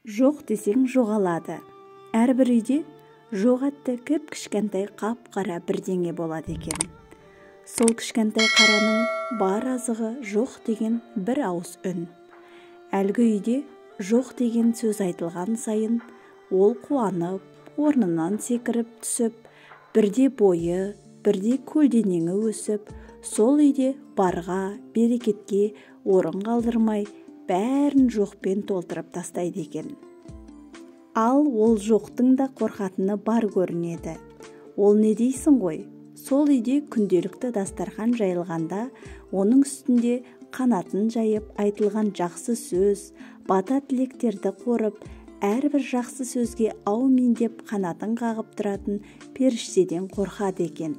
Жоқ десең жоғалады. Әрбір үйде жоқ атты кіп-кішкентай қап-қара бірдеңе болады екен. Сол кішкентай қараның бар азығы жоқ деген бір ауыз үн. Әлгі үйде жоқ деген сөз айтылған сайын ол қуанып, орнынан секіріп түсіп, бірде бойы, бірде көлденеңі өсіп, сол үйде барға, берекетке орын қалдырмай, бәрін жоқпен толтырып тастайды екен. Ал ол жоқтың да қорқатыны бар көрінеді. Ол не дейсің ғой? Сол үйде күнделікті дастархан жайылғанда, оның үстінде қанатын жайып айтылған жақсы сөз, бата тілектерді қорып, әрбір жақсы сөзге аумин деп қанатын қағып тұратын періштеден қорқады екен.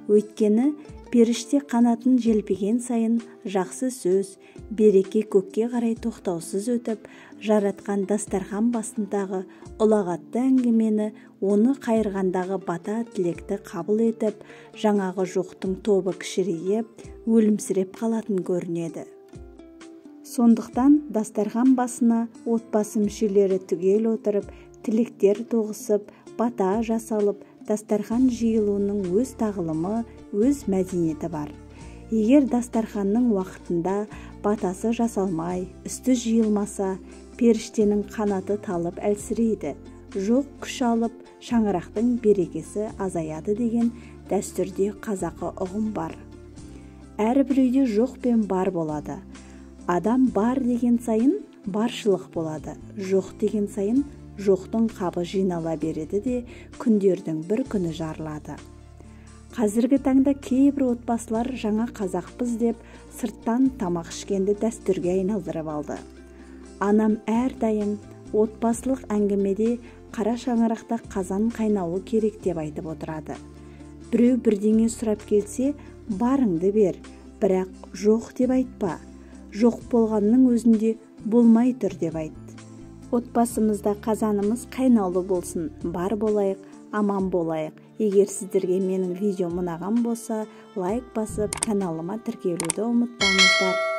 Өйткені періште қанатын желпіген сайын жақсы сөз, береке көкке қарай тоқтаусыз өтіп, жаратқан дастархан басындағы ұлағатты әңгімені, оны қайырғандағы бата тілекті қабыл етіп, жаңағы жоқтың тобы кішірейіп, өлімсіреп қалатын көрінеді. Сондықтан дастархан басына отбасы мүшелері түгел отырып, тілектер тоғысып, бата жасалып, дастархан жиылуының өз тағылымы, өз мәдениеті бар. Егер дастарханның уақытында батасы жасалмай, үсті жиылмаса, періштенің қанаты талып әлсірейді, жоқ күш алып, шаңырақтың берекесі азаяды деген дәстүрде қазақы ұғым бар. Әрбір үйде жоқ пен бар болады. Адам бар деген сайын баршылық болады, жоқ деген сайын жоқтың қабы жинала береді де, күндердің бір күні жарылады. Қазіргі таңда кейбір отбасылар жаңа қазақпыз деп сырттан тамақ ішкенді дәстүрге айналдырып алды. Анам әрдайым отбасылық әңгімеде қара шаңырақта қазан қайнауы керек деп айтып отырады. Біреу бірдеңе сұрап келсе, барыңды бер, бірақ жоқ деп айтпа. Жоқ болғанның өзінде болмай тұр деп айт. Отбасымызда қазанымыз қайнаулы болсын, бар болайық, аман болайық. Егер сіздерге менің видеом ұнаған болса, лайк басып, каналыма тіркелуді ұмытпаңыздар.